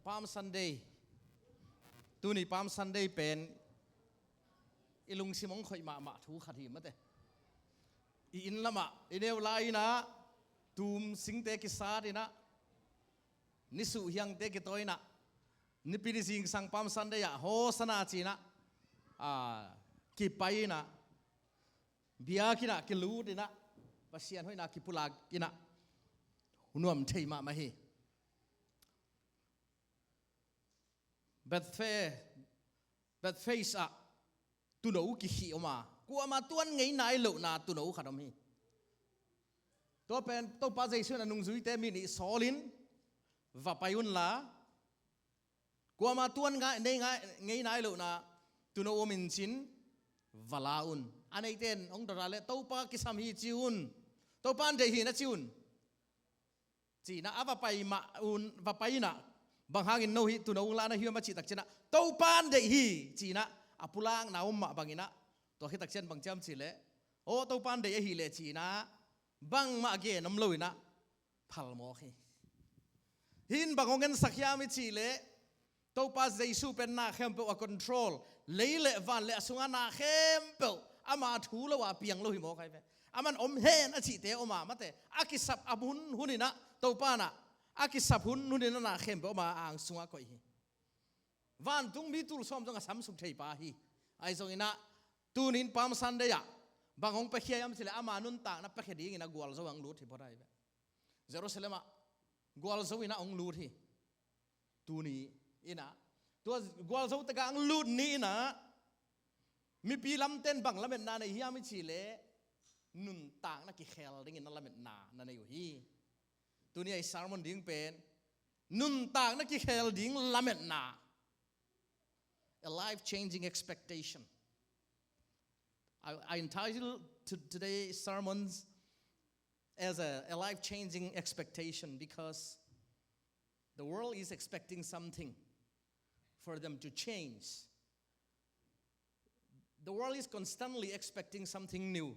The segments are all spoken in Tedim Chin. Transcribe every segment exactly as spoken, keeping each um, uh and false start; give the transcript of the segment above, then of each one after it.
Palm Sunday. Tuni Palm Sunday pen i lungsim hong khoih mahmah thu khat hi mate. I inn lamah i neu lai-inah tum singte kisat inah, nisuh hiangte kitawi inah, Nipi ni zingsang Palm Sunday ah Hosanna ci-inah, a, kipai inah, biakinn ah kilut inah, Pasian hoihna kipulak inah, nuam thei mahmah hi. Bethpage, Bethpage ah tuuno kikhih om a, kuamah tuan ngei nai lohna tuuno khat om hi. Tua pen Topa Jesu in a nungzuite mi nih sawlin, va pai unla, kuamah tuan ngai, nei ngai, ngei nai lohna tuuno om in cin, va la un. A neite in hong dot a leh, Topa kisam hi ci un. Topa in deih hi na ci un. Ci-inah a va pai mah un, va pai inah, bang hangin no hih tuuno hong la na hiam a cih takcianah, Topa in deih hi ci-inah a pulakna om mah banginah, tua khit takcian bang ciam cih leh, aw, Topa in deih ahih leh ci-inah bangmah gen om lo inah phalmawk hi. Hih in bang hong ensak hiam i cih leh, Topa Jesu pen na khempeuh a control, lei le van le a sunga na khempeuh ama thu lo a piang lo hi mawk ahi ve. Aman om hen a cihte om a mate, a kisap a hun hun inah, Topa inah a kisap hun hun inah na khempeuh ama ang sunga koih hi. Vantungmi tul sawm zong a samsuk thei pa hi. Ahi zonginah tuni in Palm Sunday ah bang hong piakhia hiam cih leh, ama nuntakna piakhia dingin a gualzo ah hong lut hi phot ahi ve. Jerusalem ah gualzo inah hong lut hi. Tuni inah, tua gualzo tek ah hong lut ni inah, mipi lamte in bang lametna nei hiam i cih leh, nuntakna kikhel dingin a lametna na nei uh hi. Tuni a i sermon ding pen nuntakna kikhel ding lametna. A life-changing expectation. I, I entitled to today's sermons as a, a life-changing expectation, because the world is expecting something for them to change. The world is constantly expecting something new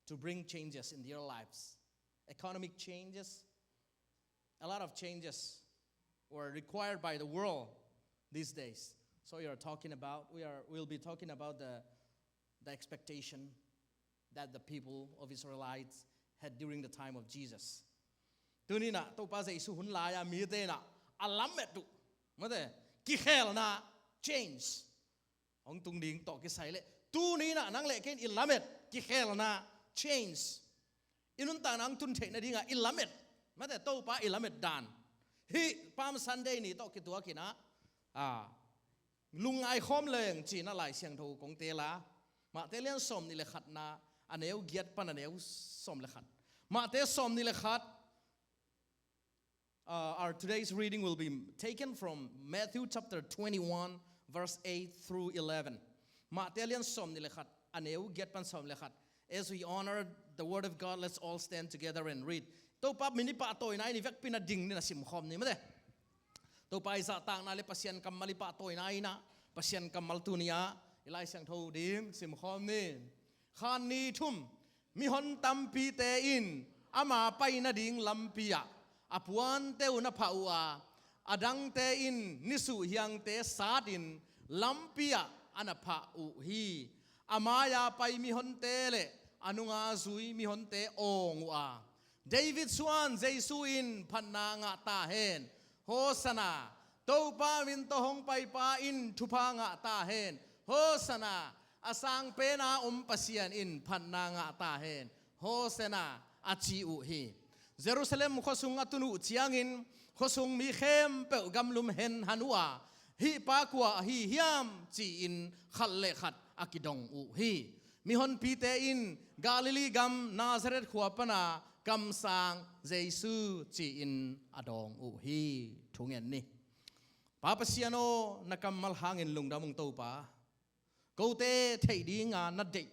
to bring changes in their lives. Economic changes, a lot of changes were required by the world these days. So you're talking about, we are, we'll be talking about the, the expectation that the people of Israelites had during the time of Jesus. Tuni inah Topa Jesu hun lai-a mite inah a lamet uh, mate, kikhelna, change hong tung ding tawh kisai leh, tuni inah nang le kei in i lamet kikhelna, change, i nuntakna hong tun theih nadingah i lamet, mate, Topa i lamet dan, hih Palm Sunday ni tawh kituak inah, a, lungngai khawm leng ci-inah Lai Siangtho kong teel a, Mahte lian sawm nih le khatna, a neu giat pan a neu sawm le khat. Mahte sawm nih le khat, Uh, our today's reading will be taken from Matthew chapter twenty-one, verse eight through eleven. Mahte lian sawm nih le khat, a neu giat pan sawm le khat. As we honor the word of God, let's all stand together and read. Topa min i pahtawina in i vekpi-in a ding ni, na simkhawm ni mate. Topa i zahtakna le Pasian kammal i pahtawina inah, Pasian kammal tuni-ah i Lai Siangtho ding simkhawm ni. Khan ni thum, mihon tampite in ama pai nading lampi-ah a puante uh na phah uh a, a dangte in nisuh hiangte satin lampi-ah a na phah uh hi. A mai-a pai mihonte le a nunga zui mihonte awng uh a, David suan Jesu in phatna ngah ta hen. Hosanna. Topa min tawh hong paipa in thupha ngah ta hen. Hosanna. A sangpena om Pasian in phatna ngah ta hen. Hosanna, a ci uh hi. Jerusalem khuasung a tun uh ciangin khuasung mi khempeuh gamlum henhan uh a, hih pa kua ahi hiam ci-in khat le khat a kidong uh hi. Mihonpite in Galilee gam Nazareth khua pana kamsang Jesu ci-in a dawng uh hi. Thungen ni. Pa Pasian aw, na kammal hangin lungdam ung Topa. Kote theih dinga na deih,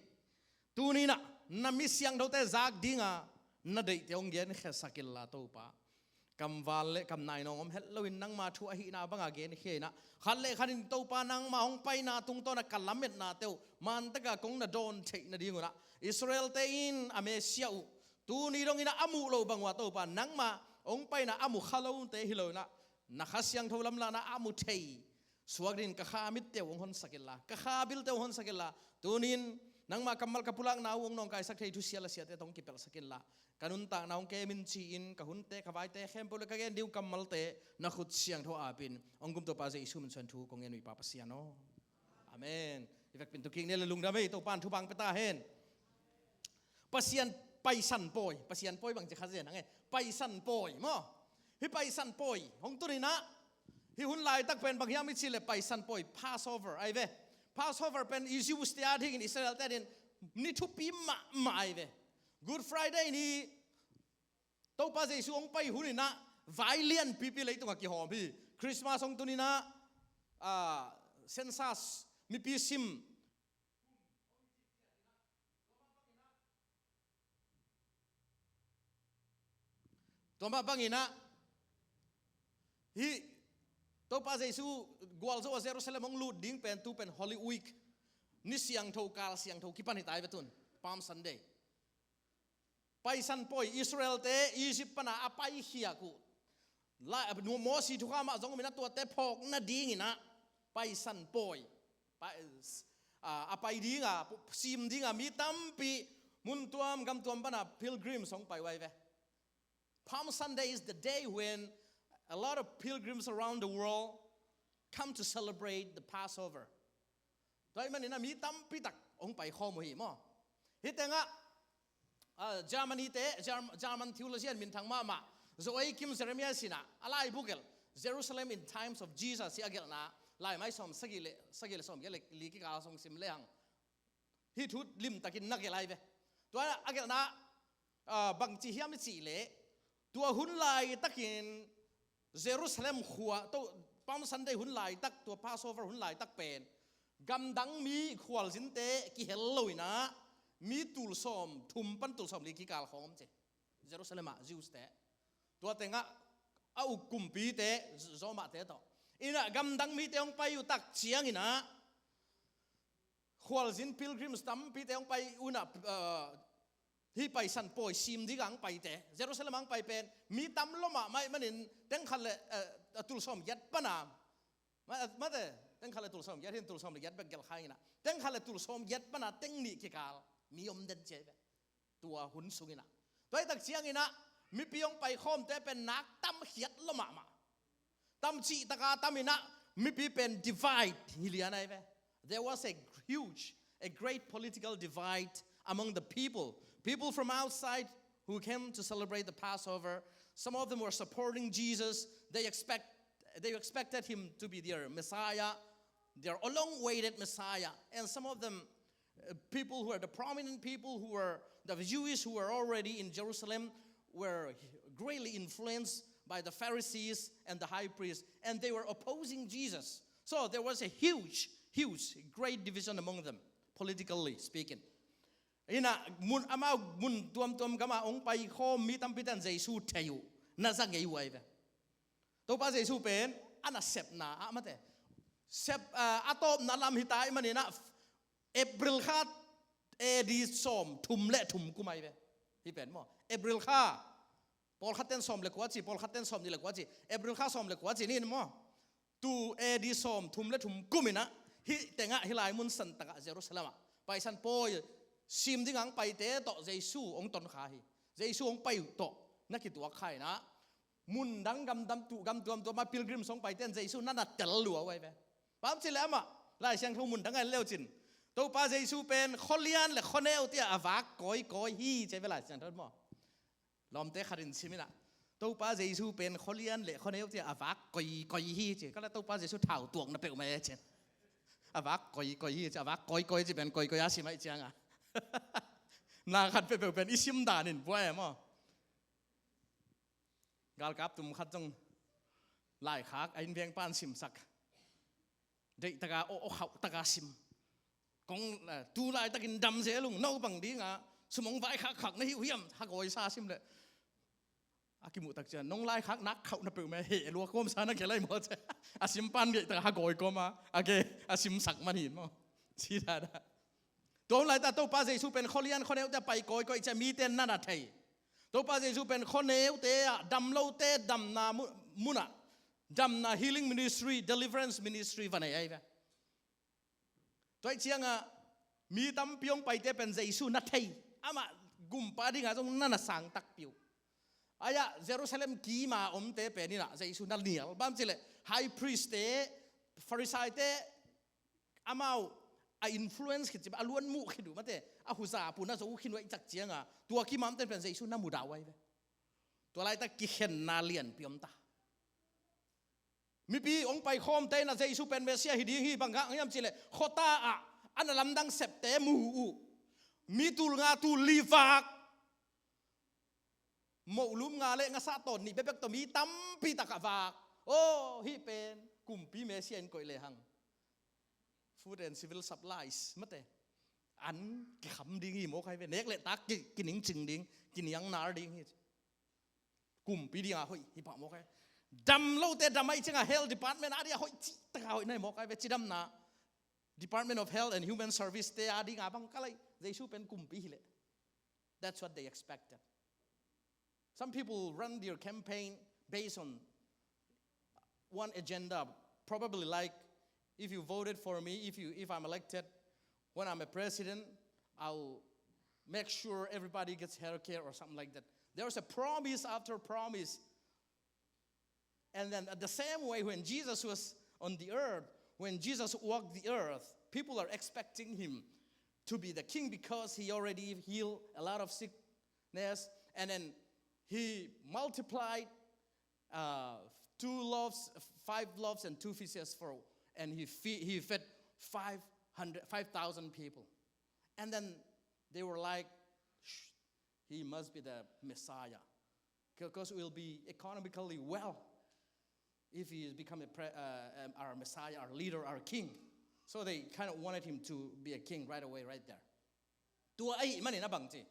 tuni inah na mi siangthote zak dinga na deihte hong genkhiasak inla Topa. Kamval le kamnai nawng om het loin nangma thu ahihna banga genkhia inah, khat le khat in Topa nangma hong paina tungtawna ka lametnate uh man taka kong na dawn theih nadingunah, Israel-te in a Messiah uh tuni dongin a muh loh bang uh a Topa, nangma hong paina a mukha lote hi loinah, na Kha Siangtho lamlahna a mu thei suak dingin ka kha mitte uh hong honsak inla, ka kha bilte uh hong honsak inla, tunin nangma kammal ka pulakna uh hong nawngkaisak thei thusia lasiate tawh hong kipelhsak inla, ka nuntakna hong kem in ci-in ka hunte, ka vaite khempeuh le ka gen ding uh kammalte na khut siangtho apin hong kum Topa Jesu min suan thu kong ngen uh hi Pa Pasian aw. Amen. I vekpi-in tu kik ni le lungdam ei, Topa in thupha hong pia ta hen. Pasian Paisan Pawi, Pasian Pawi bang ci kha zen hang e, Paisan Pawi maw. Hih Paisan Pawi hong tun in ah, hih hun laitak pen bang hiam i cih leh Paisan Pawi, Passover ahi ve. Passover pen i Jews te a dingin, Israel te a dingin ni thupi mahmah ahi ve. Good Friday ni Topa Jesu hong pai hun in ah vai lianpipi leitungah kihawm hi. Christmas hong tun in ah, ah, census, mipi sim, tua mah bangin ah, hih Topa Jesu gualzo a Jerusalem hong lut ding pen tu pen Holy Week, ni siangtho, kal siangtho kipan hi ta hi ve tun, Palm Sunday. Paisan Pawi, Israel te Egypt pana a paikhiak uh, la, Mosi thukham ah zong om in ah, tuate phawk nadingin ah Paisan Pawi, pa-, a, a pai dinga, sim dinga mi tampi mun tuam gam tuam pana pilgrims hong pai uh ahi ve. Palm Sunday is the day when a lot of pilgrims around the world come to celebrate the Passover. Tua ahih manin ah mi tampi tak hong pai khawm uh hi maw. Hih tengah, ah, Germany te, Germ-, German theologian minthang mahmah Joachim Jeremias in ah a laibu gelh, Jerusalem in Times of Jesus, hi a gelhna, laimai sawm sagih le, sagih le sawm giat le li kikal sung sim lehang, hih thu limtakin na gelh ahi ve. Tua a gelhna, ah, bangci hiam i cih leh, tua hun laitakin Jerusalem khua, to, Palm Sunday hun laitak, tua Passover hun laitak pen gamdang mi khualzinte kihel lo in ah, mi tul sawm thum pan tul sawm li kikal khawng om ci. Jerusalem ah Jews te, tua tengah a uk kumpite, Roma te tawh, in ah gamdang mite hong pai uh tak ciangin ah, khualzin pilgrims tampite hong pai uh in ah, ah, hih Paisan Pawi sim dingah hong paite, Jerusalem ah hong pai pen mi tam lua mahmah ahih manin teng khat le, ah, tul sawm giat pana, ma-, mate, teng khat le tul sawm giat, hih in tul sawm le giat bek gelh kha ing in ah, teng khat le tul sawm giat pana teng nih kikal mi om den ci ahi ve. Tua hun sungin ah, tua hi tak ciangin ah mipi hong pai khawmte pen nak tam khiat lua mahmah. Tam cih taka tam in ah, mipi pen divide hi lian ahi ve. There was a huge, a great political divide among the people. People from outside who came to celebrate the Passover, some of them were supporting Jesus. They expect, they expected him to be their Messiah, their long-awaited Messiah. And some of them, uh, people who are the prominent people who were, the Jewish who were already in Jerusalem, were greatly influenced by the Pharisees and the high priests, and they were opposing Jesus. So there was a huge, huge, great division among them, politically speaking. In ah, mun, amau mun tuamtuam gamah hong pai khawm mi tampite in Jesu thei uh, na za ngei uh ahi ve. Topa Jesu pen a nasepna ah, mate, sep, ah, a tawpna lam hi ta ahih manin ah, April kha A D sawm thum le thum kum ahi ve. Hih pen maw, April kha, pawlkhat ten sawm le kua ci, pawlkhat ten sawm nih le kua ci, April kha sawm le kua ci ni maw. Tu A D sawm thum le thum kum in ah, hih tengah hih lai mun santak ah Jerusalem ah Paisan Pawi sim dingah hong paite tawh Jesu hong ton kha hi. Jesu hong pai uh tawh na kituak kha in ah, mun dang gam dang tu, gam tuamtuam ah pilgrims hong paite in Jesu na na tel lua uh ahi ve. Bang hang hiam cih leh amah Lai Siangtho mun dang ah en le uh cin, Topa Jesu pen khualian le khuaneu te ah a vak kawikawi hi ci ahi ve Lai Siangtho in maw. Lawmte khat in sim in ah, Topa Jesu pen khualian le khuaneu te ah a vak kawikawi hi ci. Ka leh Topa Jesu thau tuakna peuhmah e ci. A vak kawikawi hi ci, a vak kawikawi ci pen kawikawi a sim ahih ciangin, na khat peuhpeuh pen i sim dan in buai e maw. Galkap tum khat zong laikhak a inn veng pan simsak, deih taka, aw, aw khauh taka sim. Kong, eh, tu laitakin dam zel ung, no bang dinga sum hong vaikhakkhak na hi uh hiam, hagawi sa sim leh, a kimuh tak ciang, nong laikhak nak khauh na peuhmah heh lua kawmsa na gelh ahi maw ci. A sim pan deih taka hagawi kawma a gelh, a simsak man hi maw. Ci dada. Tua hun laitak Topa Jesu pen khualian khuaneu te ah pai kawikawi ci a mite in na na thei. Topa Jesu pen khuaneu te ah, damlote damna mu-, mun ah, Damna healing ministry, deliverance ministry va nei ahi ve. Tua ih ciangah mi tampi hong paite pen Jesu na thei, amah gumpa dingah zong na na sang takpi uh. Ahi ah Jerusalem kima omte pen inah Jesu na nial, bang cileh high priest te, Farisai te, amau a influence khit ci, a luan muh khit uh mate, a huza pun a zo khin uh ahih tak ciangah tua kima omte pen Jesu na mudah uh ahi ve. Tua laitak kikhenna lianpi om ta. Mipi hong paikhawmte inah Jesu pen Messiah hi ding hi, bang hang hiam cileh khuata ah a na lamdang septe mu uh, mi tul nga tul li vak, moh lum nga le ngasa tawn nih bekbek tawh mi tampi tak a vak. Aw, hih pen kumpi Messiah in koih lehang food and civil supplies mate, an kikham ding hi mawk ahi ve. Nek le tak ki, kiningcing ding, kiniang nar ding hi. Kumpi dingah hoih hi pah mawk ahi. Dam lote dam ahih ciangah health department a dingah hoih cih takah hoih nai mawk ahi ve. Cidamna Department of Health and Human Service te a dingah bang ka lai, Jesu pen kumpi hileh. That's what they expected. Some people run their campaign based on one agenda, probably like, if you voted for me, if you, if I'm elected, when I'm a president, I'll make sure everybody gets health care or something like that. There's a promise after promise. And then, at the same way, when Jesus was on the earth, when Jesus walked the earth, people are expecting him to be the king because he already healed a lot of sickness. And then he multiplied uh, two loaves, five loaves and two fishes for, and he, fe- he fed five hundred, five thousand people. And then they were like, "Shh, he must be the Messiah, because we'll be economically well if he has become a pre- uh, um, our Messiah, our leader, our king." So they kind of wanted him to be a king right away, right there. Tua ahih manin a bang ci,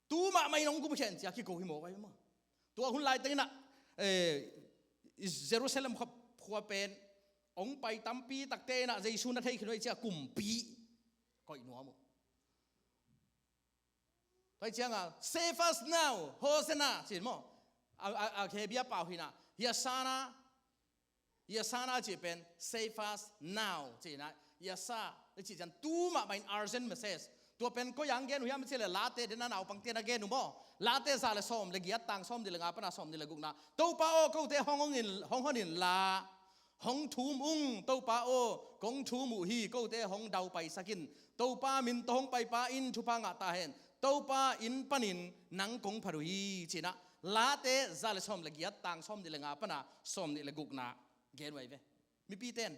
tu mahmah in hong gumkhia in ci a kiko hi mawk ahi maw. Tua hun laitakin ah, eh, Jerusalem khua, khua pen hong pai tampi takte in ah Jesu na thei khin uh ahih ciang kumpi koih nuam uh. Tua ahih ciangah, "Save us now, Hosanna," ci-in maw. A, a, a Hebrew pau hi in ah, Hosanna, Hosanna cih pen, "Save us now," ci-in ah, Hosanna i cih ciang tu mahmah in urgent message. Tua pen koi-ah hong gen uh hiam cih leh Late den a naupangte na gen uh maw. Late za le sawm le giat, tang sawm nih le nga pan a sawm nih le gukna. "Topa aw, kote hong, hong in, hong hon inla, hong thum ung, Topa aw, kong thum uh hi, kote hong daupaisak in. Topa min tawh hong paipa in thupha ngah ta hen. Topa inn panin nang kong phat uh hi," ci-in ah Late za le sawm le giat, tang sawm nih le nga pan a sawm nih le gukna gen uh ahi ve. Mipite in,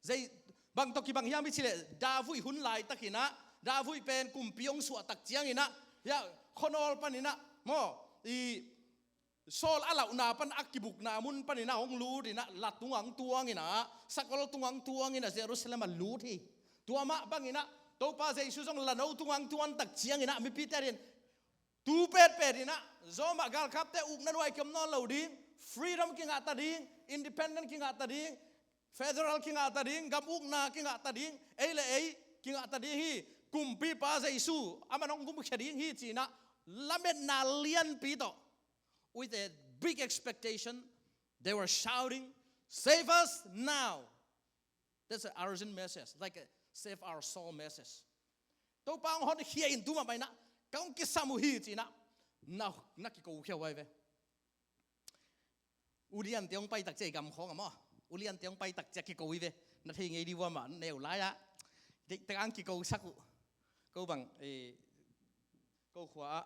zei, bang tawh kibang hiam i cih leh, David hun laitakin ah, David pen kumpi hong suah tak ciangin ah, hiah, khuanawl panin ah maw, i Saul a lauhna pan a kibukna mun panin ah hong lut in ah, la tungah hong tuang in ah, sakol tungah hong tuang in ah Jerusalem ah lut hi. Tua mah bangin ah Topa Jesu zong la no tungah hong tuang tak ciangin ah mipite in tu petpet in ah, Rome galkapte ukna nuai kiom nawn lo ding, freedom kingah ta ding, independent kingah ta ding, federal kingah ta ding, gam ukna kingah ta ding, ei le ei kingah ta ding hi. Kumpipa Jesu, aman hong gumkhia ding hi ci-in ah lametna lianpi tawh, with a big expectation, they were shouting, "Save us now." That's an urgent message, like a save our soul message. "Topa hong honkhia in, tu mahmah in ah ka hong kisam uh hi," ci-in ah na, na kiko khia uh ahi ve. Uliante hong pai tak ciang i gam khawng ah maw, uliante hong pai tak ciang kiko hi ve. Na thei ngei dih uh a, mah neu lai ah. Deihtak hong kikosak uh. Ko bang, eh, ko khua ah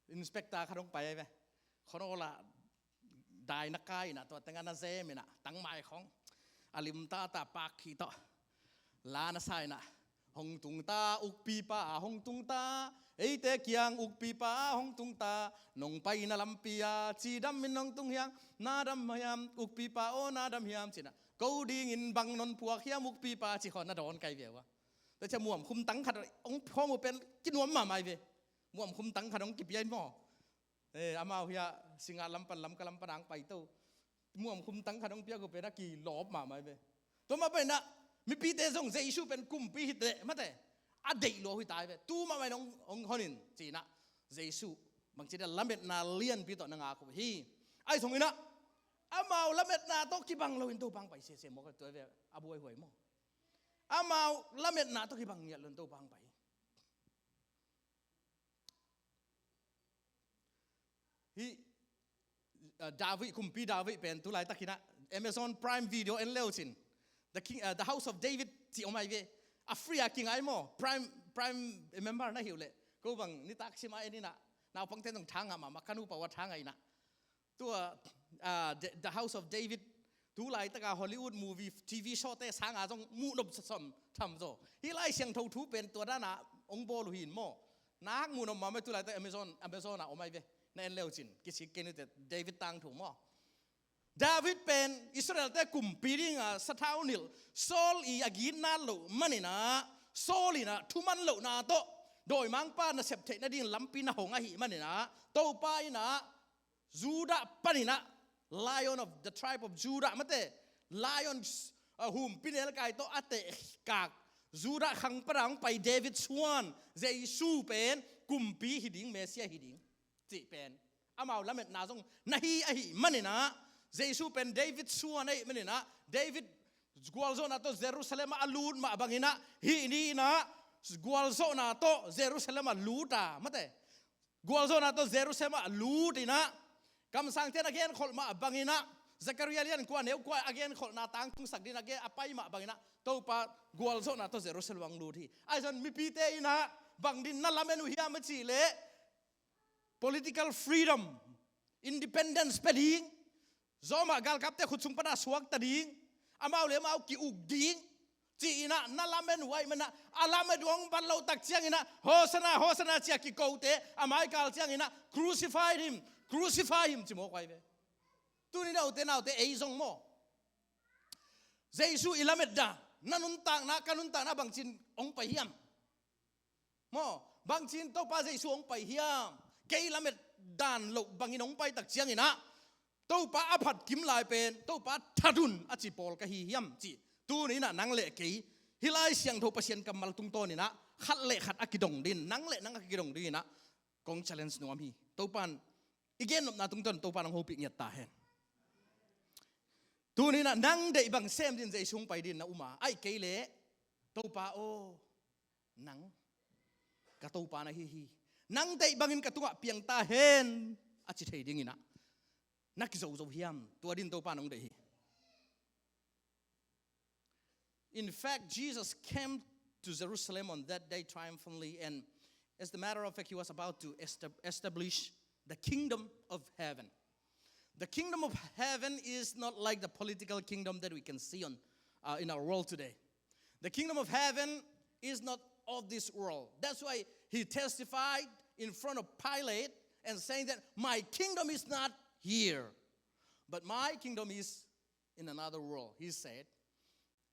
inspector khat hong pai ahi ve. Khuanawl ah dai na kai in ah, tua teng ah na zem in ah, tangmai khawng a limtata pak khit tawh la na sa in ah, "Hong tung ta, ukpipa, hong tung ta, eite kiang ukpipa, hong tung ta, nong paina lampi ah cidam in hong tung hiam, na dam hiam, ukpipa aw, na dam hiam," ci-in ah, "Ko dingin bang nong puak hiam, ukpipa?" ci khawng na dawn kai ve uh a. Tua ciang muamkhum tang khat hong phawng uh pen kinuam mahmah hi ve. Muamkhum tang khat hong kipia in maw. Eh, amau hiah Singngat lam pan, Lamka lam pan a hong paito. Muamkhum tang khat hong piak uh pen a kilawp mahmah hi ve. Tua mah bangin ah mipite zong Jesu pen kumpi hi teh mate, a deih lua uh hi ta hi ve. "Tu mahmah in hong, hong hon in," ci-in ah Jesu bangci dia lametna lianpi tawh na ngak uh hi. Ahi zongin ah, amau lametna tawh kibang loin Topa hong pai sese maw, ka tua ve a buaihuai maw. Amau lametna tawh kibang ngiat loin Topa hong pai. Hih, uh, David, kumpi David pen tu laitakin ah Amazon Prime Video en le uh cin. The King, uh, The House of David cih om ahi ve. A free a kingai maw. Prime, Prime member na hi uh leh. Ko bang nitak sim a en in ah, naupangte zong tha ngah mahmah, ka nupa uh a tha ngah in ah. Tua, ah, The, The House of David, tu laitaka Hollywood movie, T V show te sanga zong muh nop sam tham zaw. Hih Lai Siangtho thu pen tua dana hong bawl uh hi in maw. Nak muh nop mahmah, tu laitaka Amazon, Amazon ah om ahi ve. Na en le uh cin, kisik kei ni teh, David tangthu maw. David pen Israel-te kumpi dinga sathau nilh Saul i a gitna loh manin ah, Saul in ah thuman lohna tawh dawimangpa nasep theih nading lampi na hong ahih manin ah, Topa in ah Judah panin ah, Lion of the tribe of Judah, mate, Lion, uh, humpi nelkai tawh a tehkak Judah khang pana hong pai David suan Jesu pen kumpi hi ding, Messiah hi ding cih pen amau lametna zong na hi ahih manin ah, Jesu pen David suan ahih manin ah, David gualzawhna tawh Jerusalem ah a lut mah bangin ah, hih ni in ah gualzawhna tawh Jerusalem ah lut a, mate, gualzawhna tawh Jerusalem ah lut in ah, kamsangte in a genkholh mah bangin ah, Zechariah lian kua neu kua a genkholhna tangtungsak dingin a gen a pai mah bangin ah, Topa gualzawhna tawh Jerusalem ah hong lut hi. Ahi zongin mipite in ah bang dingin na lamen uh hiam a cih leh, political freedom, independence pia ding, Roma galkapte khut sung pana suakta ding, amau le amau ki-uk ding, ci-in ah na lamen uh ahih manin ah, a lamen uh hong bat loh tak ciangin ah, Hosanna, Hosanna ci-a kikote a maikal ciangin ah, "Crucify him, crucify him," ci mawk uh ahi ve. Tuni-in a ute naute, ei zong maw, Jesu i lametna, na nuntakna, ka nuntakna bangci-in hong pai hiam? Maw, bangci-in Topa Jesu hong pai hiam? Kei lamet dan loh bangin hong pai tak ciangin ah, Topa a phat kim lai pen Topa that un a ci pawl ka hi hiam cih tuni-in ah nang le kei hih Lai Siangtho Pasian kammal tungtawnin ah khat le khat a kidong dingin, nang le nang a kidong dingin ah kong challenge nuam hi. Topa in i gennopna tungtawn Topa in hong hopih ngiat ta hen. Tuni-in ah nang deih bang sem dingin Jesu hong pai dingin na um a, ahih kei leh, "Topa aw, nang ka Topa na hi hi. Nang deih bangin ka tungah piang ta hen," a ci thei dingin ah na kizo zo hiam? Tua dingin Topa in hong deih hi. In fact, Jesus came to Jerusalem on that day triumphantly, and as a matter of fact, he was about to estab-, establish the kingdom of heaven. The kingdom of heaven is not like the political kingdom that we can see on, uh, in our world today. The kingdom of heaven is not of this world. That's why he testified in front of Pilate and saying that, "My kingdom is not here, but my kingdom is in another world," he said.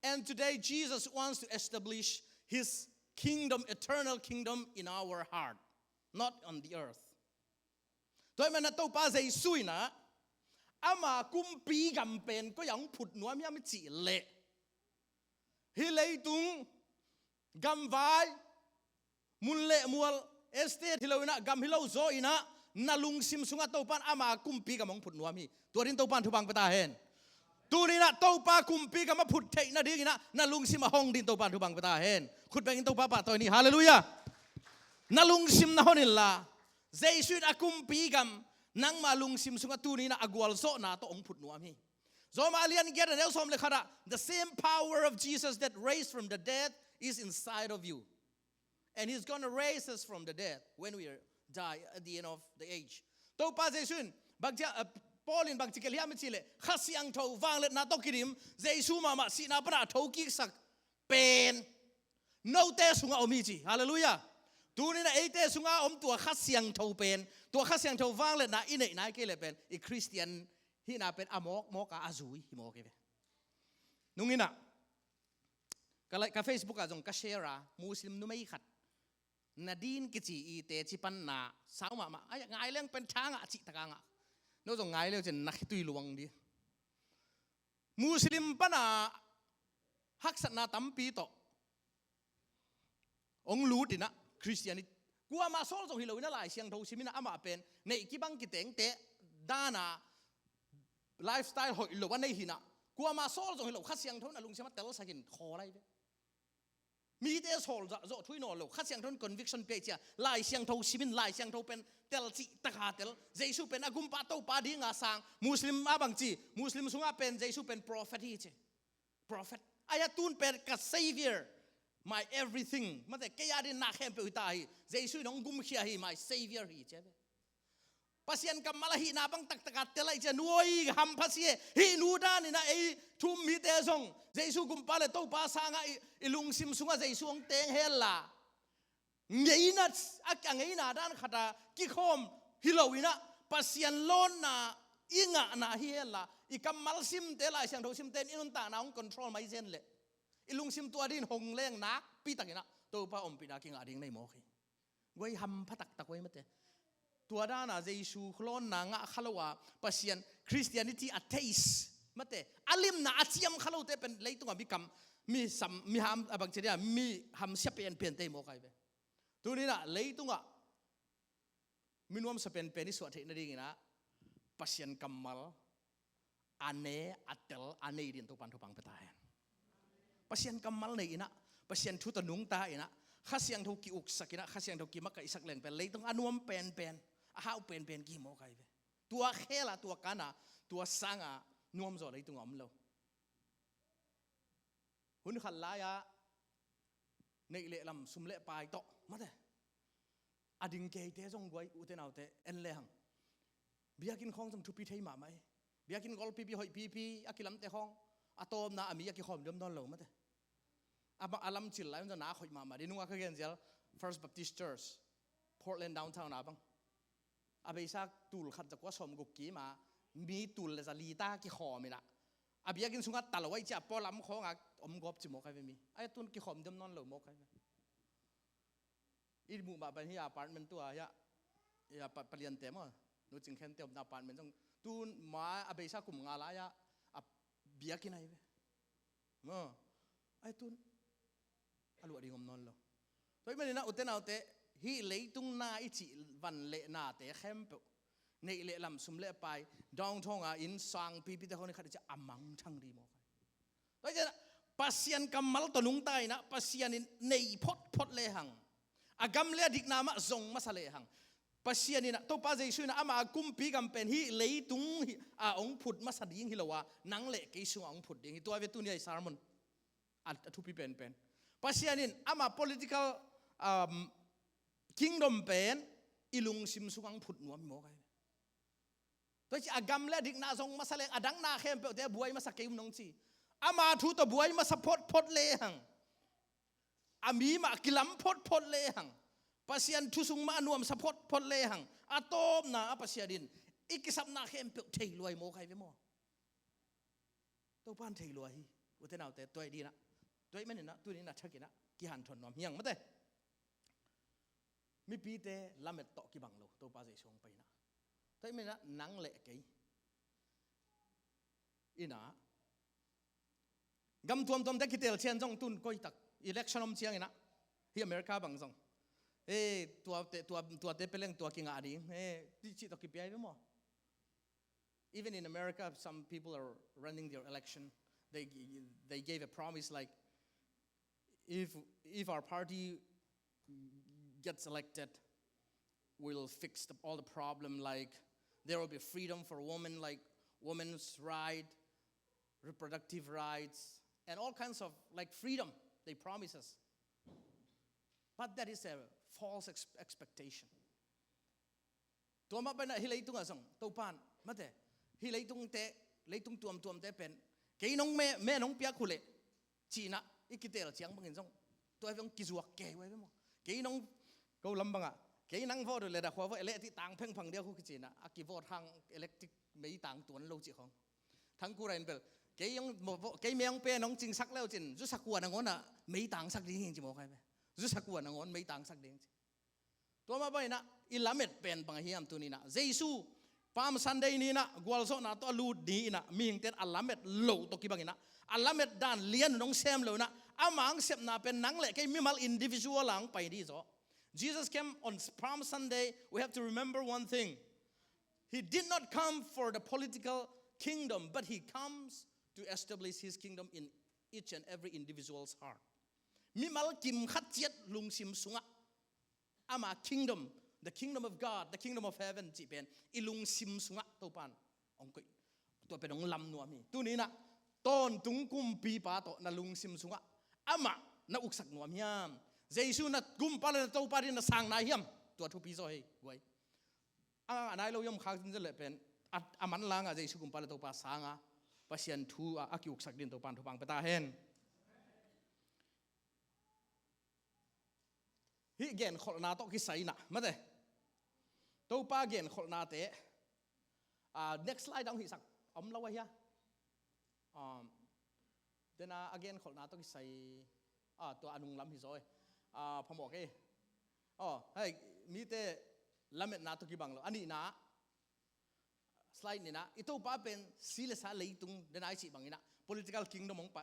And today, Jesus wants to establish his kingdom, eternal kingdom in our heart, not on the earth. Tua ahih manin ah Topa Jesu in ah ama kumpi gam pen koi-ah hong phut nuam hiam i cih leh, hih leitung gamvai, mun le mual, estate hi lo-in ah, gam hi lo zaw-in ah, na lungsim sungah Topa in ama kumpi gam hong phut nuam hi. Tua dingin Topa in thupha hong pia ta hen. Tuni-in ah Topa kumpi gam a phut theih nadingin ah na lungsim a hong dingin Topa in thupha hong pia ta hen. Khut bengin Topa pahtawi ni. Halleluiah. Na lungsim na hon inla, Jesu in a kumpi gam nangma lungsim sungah tuni-in ah a gualzawhna tawh hong phut nuam hi. Roma a lian giat a neu sawm le khat ah, "The same power of Jesus that raised from the dead is inside of you. And he's gonna raise us from the dead when we die at the end of the age." Topa Jesu in, bangci a, uh, Paul in bangci gelh hiam i cih leh, Kha Siangtho vangliatna tawh kidim, Jesu mahmah sihna pana a thokiksak pen note sungah om hi ci. Halleluiah. Tuni-in ah eite sungah om tua Kha Siangtho pen, tua Kha Siangtho vangliatna i neih nai kei leh pen, i Khristian hihna pen a mawkmawk a, a zui hi mawk hi ve. Nung in ah, ka lai-, ka Facebook ah zong ka share a, Muslim numei khat, Nadine kici i teci panna sau mahmah, ai, ngai leng pen tha ngah cih tak a ngah. No zong ngai leu cin na khitui luang di. Muslim pana haksatna tampi tawh hong lut in ah, Khristian hi, kuamah sawl zong hi lo-in ah Lai Siangtho sim in ah amah pen neih kibang kitengte dana lifestyle hoih lo a nei hi-in ah, kuama sawl zong hi lo, Kha Siangtho in a lungsim ah telsak in khawl lai ve. Mite sawl zah zawh thu hi nawn lo, Kha Siangtho in conviction pia i ci a, Lai Siangtho sim in, Lai Siangtho pen tel cih tak a tel, Jesu pen a gumpa Topa dinga sang, Muslim ah bang ci, Muslim sungah pen Jesu pen prophet hi ci. Prophet. Ahi a, tun pen ka Savior, my everything. Mate, kei a ding na khempeuh hi ta hi. Jesu in hong gumkhia hi, my Savior hi ci a ve. Pasian kammal ahihna bang taktak a tel lai ci a, nuai hampha si e. Hih nu dan in ah ei thu-um mite zong Jesu gumpa le Topa sangah i, i lungsim sungah Jesu hong teng hen la, ngeina, a, a ngeina dan khat a kikhawm hi lo-in ah, Pasian lawnna i ngahna hi hen la, i kammal simte, Lai Siangtho simte in i nuntakna hong control mai zen leh, i lungsim tua ding hong leng nakpi takin ah Topa ompihna kingah ding nei mawk hi. Guai, hampha taktak guai mate. Tua dan a Jesu lawnna ngah kha lo a, Pasian Christianity a taste mate, a limna a ciam kha lote pen leitungah mi kam, mi sam, mi ham, a bang ci dia, mi hamsia penpente hi mawk ai ve. Tuni-in ah leitungah mi nuamsa penpen i suah theih nadingin ah Pasian kammal a ne, a tel, a nei dingin Topa'n thupha pia ta hen. Pasian kammal nei-in ah, Pasian thu tawh nungta-in ah, Kha Siangtho ki-uksak-in ah, Kha Siangtho kimakaihsak leng pen leitung a nuam penpen, a hau penpen kihi mawk ai ve. Tua khel a, tua kan a, tua sang a nuamzaw leitungah om lo. Hun khat lai-ah neih le lam, sum le pai tawh mate, a ding keite zong guai, ute naute, en le hang, biakinn khawng zong thupi thei mahmah hi. Biakinn golpipi, hoihpipi a kilamte khawng, a tawpna a mi a kikhawm diam nawn lo mate. A bang a lamcil lai-un zong nak hoih mahmah ding. Nungah ka gen zial First Baptist Church, Portland downtown a bang, a beisa tul khat za kua sawmguk kim a, mi tul le za li ta kikhawm-in ah, a biakinn sungah ta lo ai ci a, pualam khawngah om gawp ci mawk ai ve mi. Ahi a, tun kikhawm diam nawn lo mawk ai ve. I muh mah bang hi a, apartment tua hi a, hi a, pa, paliante maw, Nu Cing Khen te omna apartment zong tun ma a beisa kum nga lai-ah a biakinn ai ve. Maw, ai tun a luah ding om nawn lo. Tua ahih manin ah, ute naute, hih leitung na i cih van le nate khempeuh, neih le lam, sum le pai, downtown a inn sangpipite khawng i khat i ci a, a mangthang ding mawk ai. Tua hi ciangin ah Pasian kammal tawh nungta-in ah, Pasian in nei photphot lehang, a gam le a dikna mah zong masa lehang, Pasian in ah, Topa Jesu in ah, ama kumpi gam pen hih leitung hi a hong phut masa ding hi lo a, nang le kei sungah hong phut ding hi. Tua ve tuni a i sermon a, a thupi penpen. Pasian in ama political, um, kingdom pen i lungsim sungah hong phut nuam hi mawk ai. Tua hi ci a, gam le a dikna zong masa leng, a dang na khempeuhte a buai masa kei um nong ci. Ama thu tawh buai masa photphot lehang, a mi mah a kilam photphot lehang, Pasian thu sung mah a nuamsa photphot lehang, a tawpna ah Pasian in i kisapna khempeuh thei lua hi mawk ai ve maw. Topa'n thei lua hi, ute naute, tua ahih dingin ah, tua ahih manin ah, tuni-in ah thakin ah kihanthawn nuam hi hang mate. Mipite lamet tawh kibang lo, Topa Jesu hong pai-in ah. Tua ahih manin ah nang le kei in ah, gam tuamtuamte kitelcian zong tun koitak, election om ciangin ah, hih America bang zong, eh, tuate, tua, tuate pia leng tua kingah ding, eh, cih tawh kipia hi ve maw. Even in America, some people are running their election. They, they gave a promise like, if, if our party gets elected, we'll fix the, all the problem. Like, there will be freedom for women, like women's right, reproductive rights, and all kinds of, like, freedom they promise us. But that is a false ex-, expectation. Tua mah bangin ah hih leitungah zong Topa'n mate, hih leitungte, leitung tuamtuamte pen, kei nong me, me nong piak uh leh, ci-in ah i kitel ciang bangin zong tua hi ve, hong kizuak kei uh hi ve maw. Kei nong, ko lam bangah, kei nang vote uh leh dah khua vote electric tang phengphang ding uh, kici-in ah, a kivote hang electric meitang tuan lo cih khawng. Thang Kura in bel, kei hong, kei me hong pe nong cingsak le uh cin, zu sakua nangawn ah meitangsak ding hi ing ci mawk ai ve. Zu sakua nangawn meitangsak ding ci. Tua mah bangin ah i lamet pen bang hiam tuni-in ah, Jesu Palm Sunday ni-in ah, gualzawhna tawh a lut ni-in ah, mihingte'n a lamet loh tawh kibangin ah, a lamet dan lian un hong sem lo-in ah, ama hong sepna pen nang le kei mimal individual a hong pai ding hi zaw. Jesus came on Palm Sunday. We have to remember one thing. He did not come for the political kingdom, but he comes to establish his kingdom in each and every individual's heart. Mimal kim khat ciat lungsim sungah ama kingdom, the kingdom of God, the kingdom of heaven cih pen i lungsim sungah Topan hong koih. Tua pen hong lam nuam hi. Tuni inah tawntung kumpipa tawh na lungsim sungah amah na uksak nuam hiam? Jesu na kumpa le na Topa ding na sang nai hiam? Tua thupi zaw hi guai. A, a nai lo hiam khak zin leh pen a, a manlangah Jesu kumpa le Topa sanga Pasian thu a, a kiuksak ding Topan thupang pia ta hen. Hih genkholhna tawh kisai inah mate, Topa genkholhnate, ah, next slide dang hihsak om lo ahia? Um, dena a genkholhna tawh kisai, ah, tua a nunglam hi zaw e. Ah, phamawh kei. Oh, hei, mite lametna tawh kibang lo. A nihna slide nihna, i Topa pen si le sa leitung dena i cih bang inah political kingdom hong pai,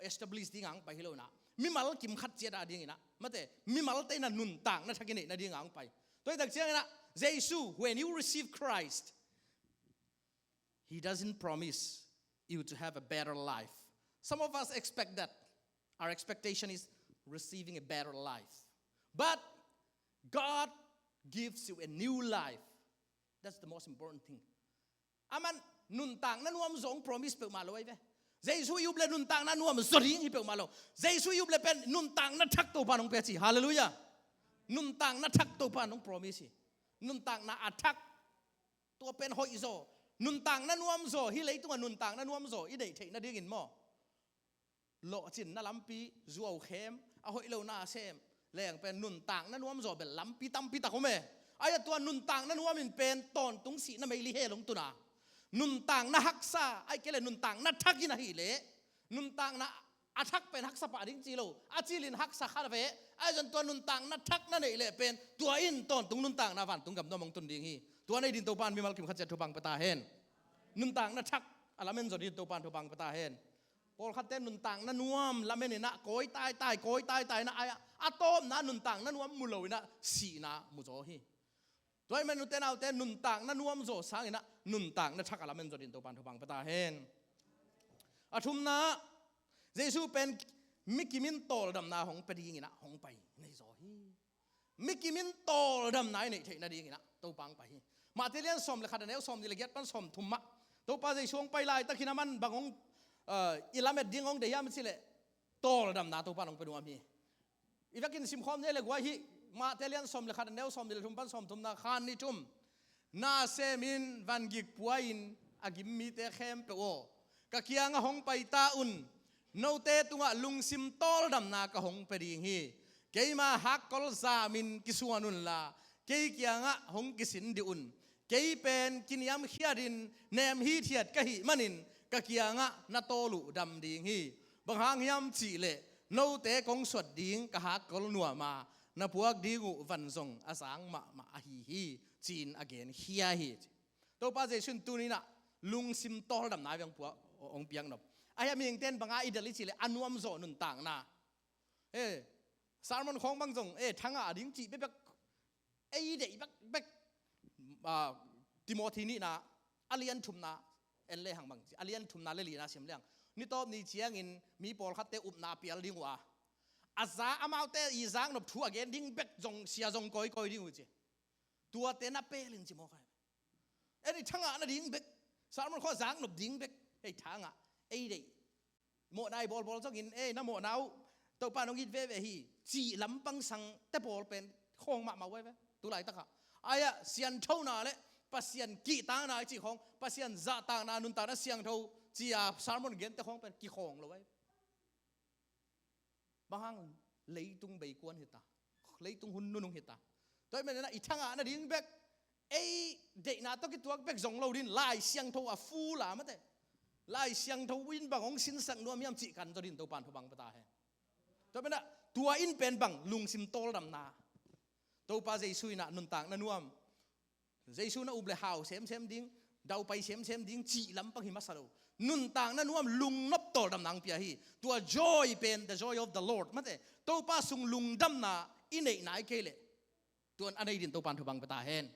establish dinga hong pai hi lo inah, mimal kim khat ciat a ding inah mate, mimalte inah nuntakna thak i neihna dinga hong pai. Tua hi tak ciang inah Jesu, when you receive Christ, he doesn't promise you to have a better life. Some of us expect that. Our expectation is receiving a better life. But God gives you a new life. That's the most important thing. Aman nuntakna nuam zaw hong promise peuhmah lo ahi ve. Jesu i up le nuntakna nuam zaw ding hi peuhmah lo. Jesu i up le pen nuntakna thak Topan hong pia ci. Halleluiah. Nuntakna thak Topan hong promise hi. Nuntakna a thak, tua pen hoih zaw, nuntakna nuam zaw, hih leitungah nuntakna nuam zaw i neih theih nadingin maw, lawhcinna lampi, zuaukhem, a hoih lo na sem leng pen nuntakna nuam zaw bel lampi tampi tak om e. Ahi a tua nuntakna nuam in pen tawntung sihna meili hel hong tun a, nuntakna haksa, ahih kei leh nuntakna thak in ahih leh, nuntakna a thak pen haksa pah ding ci lo, a cil in haksa kha ve. Ahi zong tua nuntakna thak na neih leh pen tua in tawntung nuntakna vantung gam nuam hong tun ding hi. Tua nei ding Topan mimal kim khat ciat thupang pia ta hen. Nuntakna thak a lamen zaw ding Topan thupang pia ta hen. Pawlkhatte nuntakna nuam lamen inah kawi taitai, kawi taitai inah, a, a tawpna nuntakna nuam mu lo inah sihna mu zaw hi. Tua ahih man ute naute nuntakna nuam zaw sang inah nuntakna thak a lamen zaw ding Topan thupang pia ta hen. A thumna, Jesu pen mi kim in tawldamna hong pia ding inah hong pai nei zaw hi. Mi kim in tawldamna i neih theih nading inah Topa hong pai hi. Matthai lian sawm le khat a neu sawm nih le giat pan sawm thum ah Topa Jesu hong pai laitak in aman bang hong, eh, i lamet ding hong deih hiam cih leh tawldamna Topa hong pia nuam hi. I vekin simkhawm ni le guai hi. Matthai lian sawm le khat a neu sawm nih le thum pan sawm thumna, khan ni thum. Na semin vangik pua-in a gim mite khempeuh aw, ka kiangah hong pai ta un. Note tungah lungsim tawldamna ka hong pia ding hi. Keima hakkol zamin kisuan unla kei kiangah hong kisin dih un. Kei pen kiniamkhiatin nem hithiat ka hih manin ka kiangah na tawl uh dam ding hi. Bang hang hiam cih leh note kong suat ding ka hakkol nuam a, na puak ding uh van zong a zang mahmah ahi hi, ci-in a genkhia hi. Topa Jesu in tuni inah lungsim tawldamna hong puak, hong piak nop. Ahi a mihingte in bang a i delh i cih leh a nuam zaw nuntakna. Eh, sermon khawng bang zong, eh, thangah a ding cih bekbek, ei deih bekbek. Ah, Timothy nihna a lian thumna en lehang bang ci, a lian thumna le lina sim lehang, ni tawp ni ciangin mi pawlkhatte upna a pial ding uh a, a za amaute i zaknop thu a gen ding bek zong sia zong kawikawi ding uh ci. Tuate na pelin ci mawk a. En i thangah nading bek sermon khawng zaknop ding bek, ei thangah ei deih. Mawhna i bawlbawl zongin, ei, na mawhna uh Topa nong it veve hi, cih lampang sangte pawl pen khawng mahmah uh ahi ve. Tu laitakah ahi a sianthona le Pasian kihtakna i cih khawng, Pasian zahtakna, nuntakna siangtho ci-a sermon gente khawng pen kikhawng lo ahi ve. Bang hang, leitung beikuan hita, leitung hun nunung hita. Tua ahih manin ah i thangah nading bek, ei deihna tawh kituak bek zong lo ding, Lai Siangtho a full a mate, Lai Siangtho in bang hong sinsak nuam hiam cih kan zaw ding Topan thupang pia ta hen. Tua pen ah tua in pen bang lungsim tawldamna, Topa Jesu in ah nuntakna nuam, Jesu na up le hau semsem ding, daupai semsem ding cih lampang hi masa lo. Nuntakna nuam, lungnop tawldamna hong pia hi. Tua joy pen, the joy of the Lord mate, Topa sung lungdamna i neih nai kei leh, tuan a nei ding Topan thupang pia ta hen.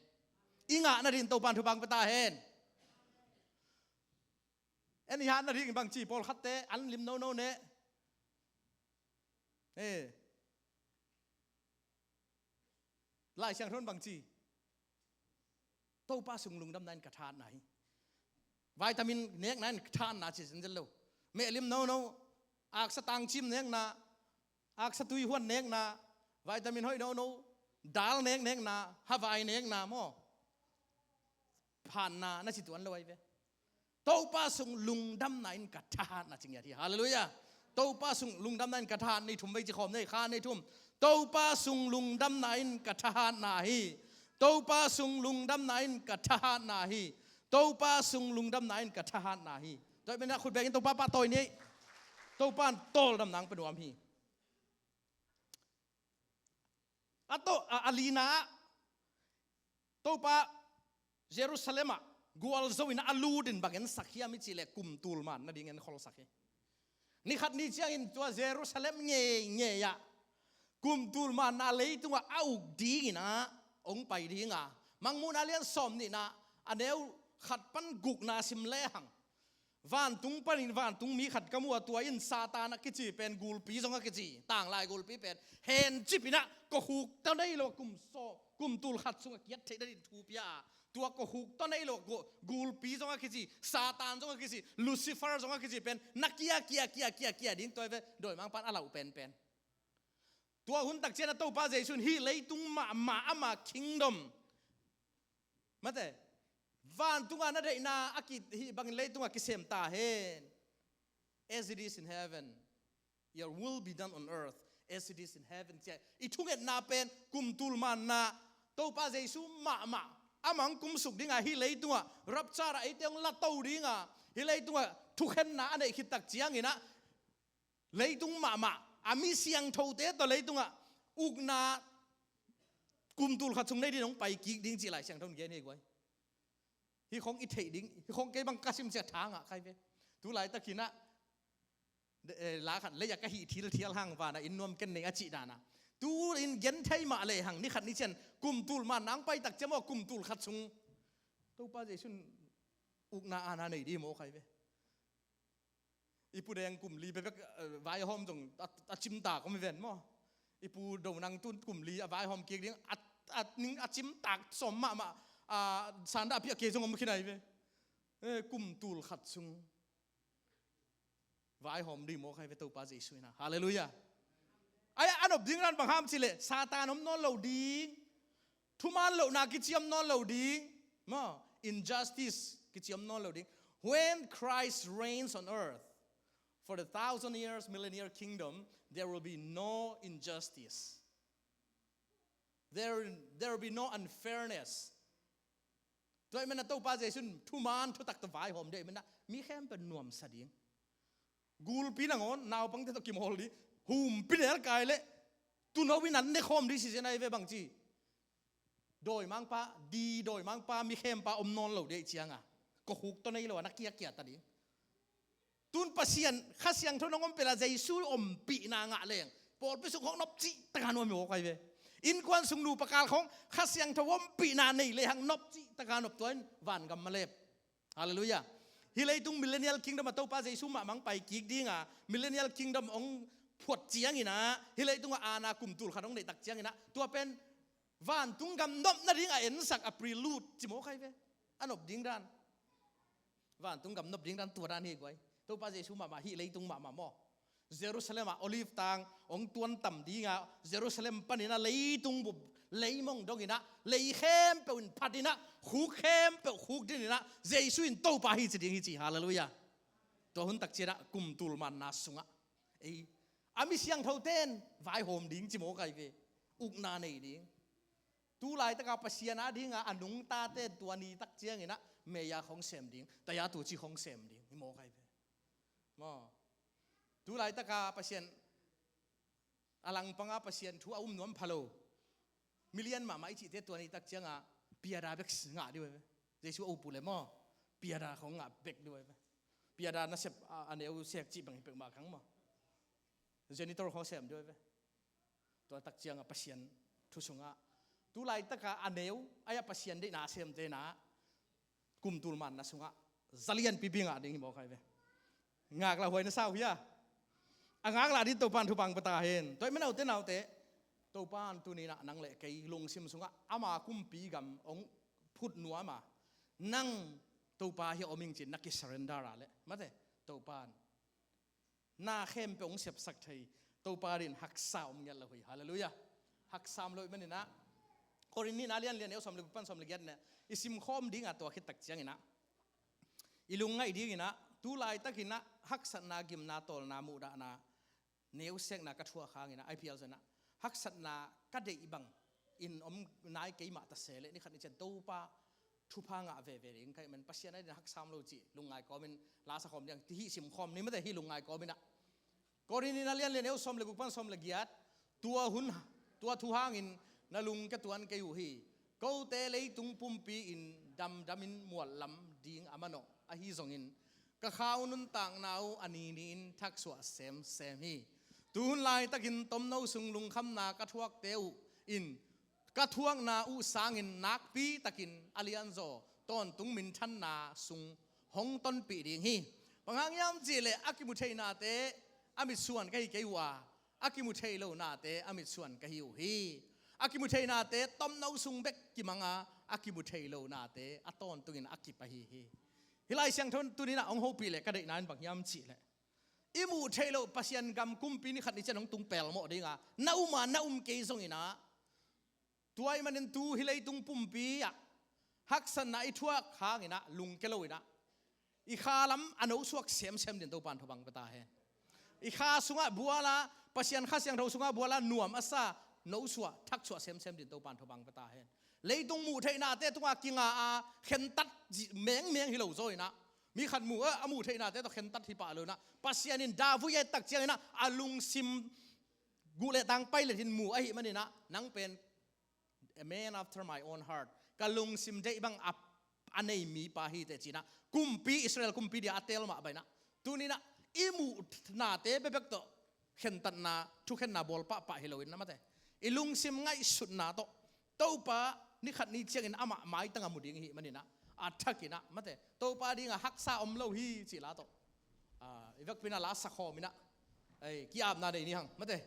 I ngah nading Topan thupang pia ta hen. En i hat nading bangci, pawlkhatte an lim nono ne. Eh. Lai Siangtho in bangci, Topa sung lungdamna in ka thahatna hi. Vitamin nekna in ka thahatna ci zenzen lo. Mehlim nono, aksa tangcim nekna, aksa tuihuan nekna, vitamin hoih nono, dal nek nekna, havai nekna maw, phanna na ci tuan lo ahi ve. Topa sung lungdamna in ka thahatna ci ngiat hi. Halleluiah. Topa sung lungdamna in ka thahat, nei thum vei ci khawm nei, kha nei thum. Topa sung lungdamna in ka thahatna hi. Topa sung lungdamna in ka thahatna hi. Topa sung lungdamna in ka thahatna hi. Tua ahih manin khut bengin Topa pahtawi ni. Topa in tawldamna hong pia nuam hi. A to, a, a lina ah Topa Jerusalem ah gualzo in a lut in bang en sak hiam i cih leh kum tul man nading en khol sak hi. Ni khat ni ciangin tua Jerusalem ngeingei ah kum tul manna leitungah a uk dingin ah hong pai ding a, Mangmuhna lian sawm nihna a neu khat pan gukna sim lehang, vantung panin vantung mi khat ka mu a, tua in Satan a kici pen gulpi zong a kici, tanglai gulpi pen hencip in ah kawkhuk tawh nei lo kum saw, kum tul khat sungah kiat theih nadin thu pia a, tua kawkhuk tawh nei lo gu-, gulpi zong a kici, Satan zong a kici, Lucifer zong a kici pen na kia kia kia kia kia ding tua hi ve, dawimangpa in a lauh penpen. Tua hun tak ciang a Topa Jesu in hih leitung mahmah ama kingdom, mate, vantunga na deihna a ki, hih bangin leitungah kisem ta hen. As it is in heaven, your will be done on earth as it is in heaven, ci-a i thungetna pen kum tul manna, Topa Jesu mahmah amah hong kumsuk ding a, hih leitungah rapture ah eite hong lato ding a, hih leitungah thukhenna a neih khit tak ciangin ah leitung mahmah a mi siangthote tawh leitungah ukna kum tul khat sung nei dingin hong pai kik ding ci Lai Siangtho in gen hi guai. Hih khong i theih ding, hih khong kei bang ka sim ciang tha ngah kha hi ve. Tu laitakin ah, eh, la khat lei ah ka hih thilthial hang, vanah inn nuam ken nei a cih dan a, tu-in gen thei mah lehang ni khat ni ciang kum tul manna hong pai tak ciang maw, kum tul khat sung Topa Jesu in ukna aana nei ding hi mawk kha hi ve. I Pu Deng kum li bekbek, eh, vaihawm zong a, a cimtak om hi ven maw? I Pu Do Nang tu kum li a vaihawm kik ding, a, a, ning a cimtak sawm mahmah, a, sanda a piah kei zong om khin ahi ve. Eh, kum tul khat sung vaihawm ding mawk ahi ve Topa Jesu in ah. Halleluiah. Ai, a nop ding dan bang hiam cih leh Satan om nawn lo ding. Thuman lohna kici om nawn lo ding. Maw, injustice kici om nawn lo ding. When Christ reigns on earth for the thousand years, millennial kingdom, there will be no injustice. There, there will be no unfairness. Tua ahih manin ah Topa Jesu in thuman thutak tawh vaihawm ding ahih manin ah mi khempeuh nuamsa ding. Gulpi nangawn naupangte tawh kimawl ding. Humpi nelkai leh tuuno in an nekhawm ding cih zen ahi ve bangci. Dawimangpa, di dawimangpa, mi khempa om nawn lo ding ahih ciangin ah, kawkhuk tawh nei lo a na kiakia ta ding. Tun Pasian Kha Siangtho nong ompih a, Jesu ompihna ngah leng pawlpi sung khawng nopcih taka nuam hi mawk ahi ve. Innkuan sung nupa kal khawng Kha Siangtho ompihna nei lehang nopcih taka nop, tua in vangam a lep. Halleluiah. Hih leitung millennial kingdom ah Topa Jesu mahmah hong pai kik ding a, millennial kingdom hong phuat ciangin ah hih leitungah aana kum tul khat hong neih tak ciangin ah, tua pen vantung gam nop nading a ensak a prelude ci mawk ahi ve. A nop ding dan. Vantung gam nop ding dan tua dan hi guai. Topa Jesu mahmah hih leitung mahmah maw. Jerusalem ah Olive tang hong tuantam ding a, Jerusalem panin ah leitung bup, leimong dongin ah, lei khempeuh in phat in ah, khuk khempeuh khuk din in ah, Jesu in Topa hi ci ding hi ci. Halleluiah. Tua hun tak ciang ah kum tul manna sungah ei, a mi siangthote in vaihawm ding ci mawk ahi ve. Ukna nei ding. Tu laitaka Pasian a dinga a nungtate tua ni tak ciangin ah mei-a khawng sem ding, taya tuci khawng sem ding hi mawk ahi ve. Maw. Tu laitaka Pasian a langpanga Pasian thu a um nuam pha lo, milian mahmah i cihte tua ni tak cianga piada bek ngah dih uh ahi ve. Jesu a up uh leh maw, piada khawng ngah bek dih uh ahi ve. Piada nasep a, a neu sek cih bang hi peuhmah kang maw. Janitor khawng sem dih uh ahi ve. Tua tak cianga Pasian thu sungah tu laitaka a neu, ai-a Pasian deihna a semte na kum tul manna sungah zalian pipi ngah ding hi mawk ahi ve. Ngaklah huai na sa uh hia? A ngaklah ding Topan thupha pia ta hen. Tua ahih manin ute naute, Topan tuni-in ah nang le kei lungsim sungah ama kumpi gam hong phut nuam a, nang Topa hiah om ing ci-in na kisurrender a leh, mate, Topan na khempeuh hong sepsak thei, Topa adingin haksa om ngiat lo hi. Halleluiah. Haksa om lo ahih manin ah, Korin nihna a lian li, a neu sawm le guk pan sawm le giat-na i simkhawm ding a, tua khit tak ciangin ah i lungngaih dingin ah tu laitakin ah haksatna, gimna, tawlna, muhdahna, neusekna ka thuak hangin ah, a phial zongin ah haksatna ka deih bangin om nai kei mah ta se leh, ni khat ni ciang Topa thupha ngah veve ding ka hih manin Pasian adingin haksa om lo cih lungngai kawmin la sa khawm ding, ti hih simkhawm ni, mate, hih lungngai kawmin ah. Korin nihna a lian li, a neu sawm le guk pan sawm le giat. Tua hun, tua thu hangin na lungkia tuan kei uh hi. Kote leitung pumpi-in damdamin muallam ding a manawh ahi zongin, ka kha uh nuntakna uh a ni ni-in thaksuah semsem hi. Tu hun laitakin tomno sung lungkhamna ka thuakte uh in ka thuakna uh sangin nakpitakin a lianzaw tawntung minthanna sung hong tonpih ding hi. Bang hang hiam cih leh a kimu theihnate a mitsuan ka hi kei uh a, a kimu thei lonate a mitsuan ka hi uh hi. A kimu theihnate tomno sung bek kimang a, a kimu thei lonate a tawntungin a kip ahi hi. Hih Lai Siangtho tuni-in ah hong hopih leh ka deihna in bang hiam cih leh, i muh theih loh Pasian gam kumpi ni khat ni ciang hong tung pelmawh ding a na um a, na um kei zongin ah, tua ahih manin tu hih leitung pumpi ah haksatna i thuak hangin ah lungkia loin ah, i kha lam a nosuak semsem dingin Topan thupha pia ta hen. I kha sungah bual a, Pasian Kha Siangtho sungah bual a nuam a sa, nosuah, thaksuah semsem dingin Topan thupha pia ta hen. Leitung muh theihnate tungah kinga a khentat mengmeng hi lo zaw-in ah, mi khat mu a, a muh theihnate tawh khentat hi pah lo-in ah, Pasian in dah vui a et tak ciangin ah a lungsim guh le tang pailet in mu ahih manin ah, nang pen a man after my own heart, ka lungsim deih bang a, a nei mipa hi teh ci-in ah, kumpi, Israel kumpi dia a teel mah bangin ah, tuni-in ah i muhnate bekbek tawh khentatna, thukhenna bawl pahpah hi loin ah, mate, i lungsim ngaihsutna tawh Topa ni khat ni ciangin amah maitang a mu ding i hih manin ah, a thakin ah, mate, Topa adingin haksa om lo hi cih la tawh, ah, i vekpi-in ah la sa khawm in ah, ei, ki-apna nei ni hang, mate.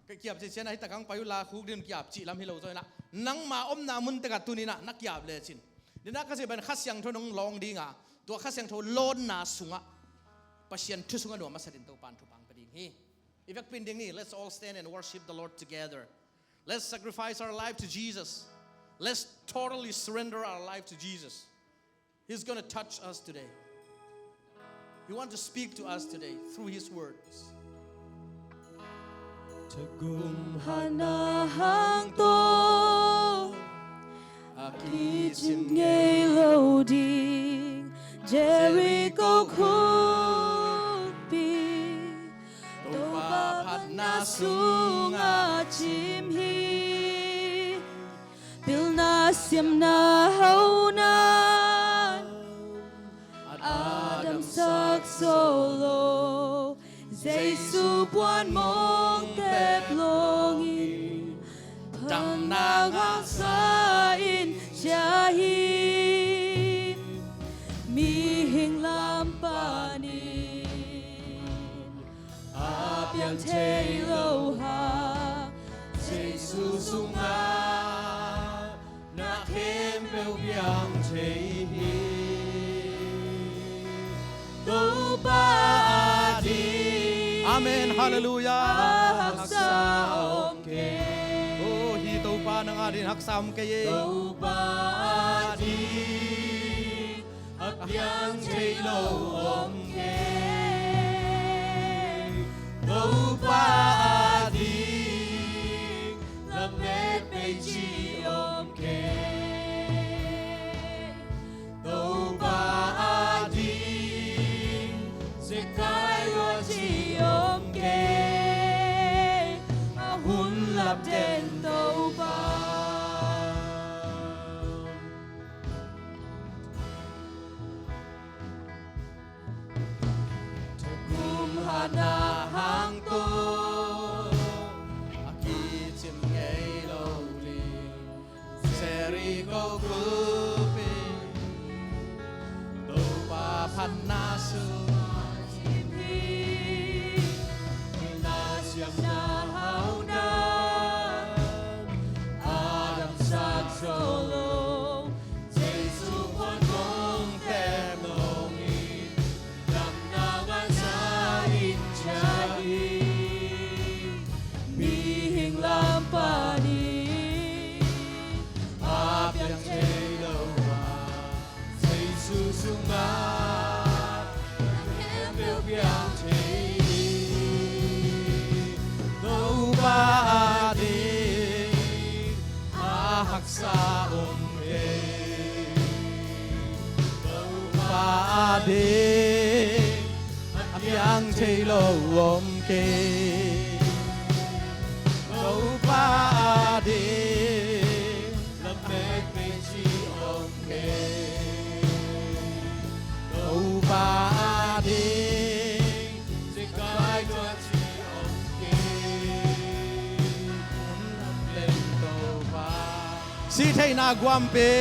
Ka ki-ap ciacian ah, hih tak hong pai un la khuk ding un, ki-ap cih lam hi lo zaw-in ah, nangma omna mun tek ah tuni-in ah na ki-ap lecin, nidang ka cih bangin Kha Siangtho in hong lawng ding a, tua Kha Siangtho lawnna sungah Pasian thu sungah nuam a sa dingin Topan thupha pia ding hi. I vekpi-in ding ni, let's all stand and worship the Lord together. Let's sacrifice our life to Jesus. Let's totally surrender our life to Jesus. He's gonna touch us today. He wants to speak to us today through His words. Thagum hatna hang tawh a kicim ngei lo ding Jericho khukpi, Topa phatna sungah cim hi. Pilna siamna hauhna a damsak zo lo, Jesu puan mong tep lawngin damna ngahsa in cia hi. Mihing lam panin a piang thei lo hang, Jesu sungah na khempeuh piang thei hi. Topa ading, amen, halleluiah, a haksa om kei. Oh, hi Topa, nang ading haksa om kei e. Topa ading a piang thei lo om kei. Topa ading lamet pei ci om kei. Topa ading zekai lua ci om kei. A hun lapten Topa. Thagum hatna hang tawh a kicim ngei lo ding Jericho khukpi, Topa phatna sungah cim hi. Damna hauhna a damsak zo lo, Jesu puan kong tep nong in, damna ngah sa in ciah hi. Mihing lam panin a piang thei lo a, Jesu sungah khempeuh piang thei hi. Topa ading a haksa om kei. Topa ading a piang thei lo om kei. Topa ading lamet pei ci om kei. Topa ading zekai tua ci om kei. Hun lam lem Topa. Sih theihna guampi.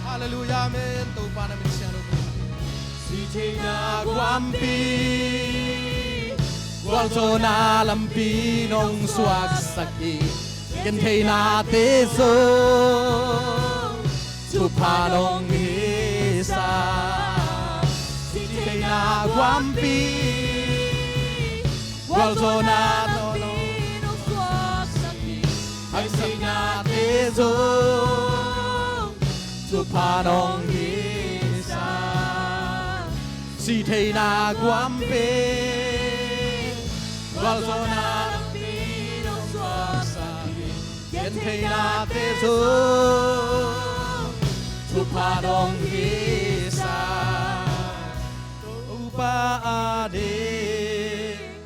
Halleluiah, amen. Topa na min siang lo. Sih theihna guampi, gualzawhna lampi nong suaksak hi. Gentheihnate zong thupha nong hisa. Sih theihna guampi, gualzawhna lampi nong suaksak hi. Haksatnate zong thupha nong hisa. Sih theihna guampi, gualzawhna lampi nong suaksak hi. Gentheihnate zong thupha nong hisa. Topa ading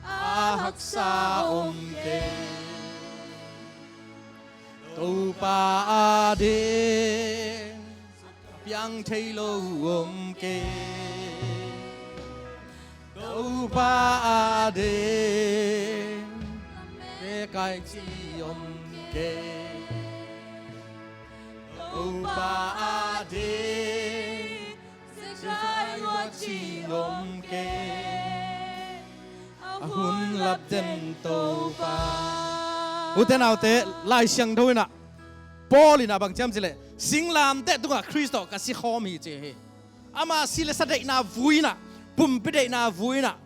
a haksa om kei. Topa ading piang thei lo om kei. Topa ading zekai ci om kei. Topa ading zekai tua ci om kei. A hun lam lem Topa. Ute naute, Lai Siangtho in ah, Paul in ah bang ci hiam cih leh, singlamteh tungah Khrist tawh ka si khawm hi ci hi. Ama si le sa deihna vui in ah, pumpi deihna vui in ah,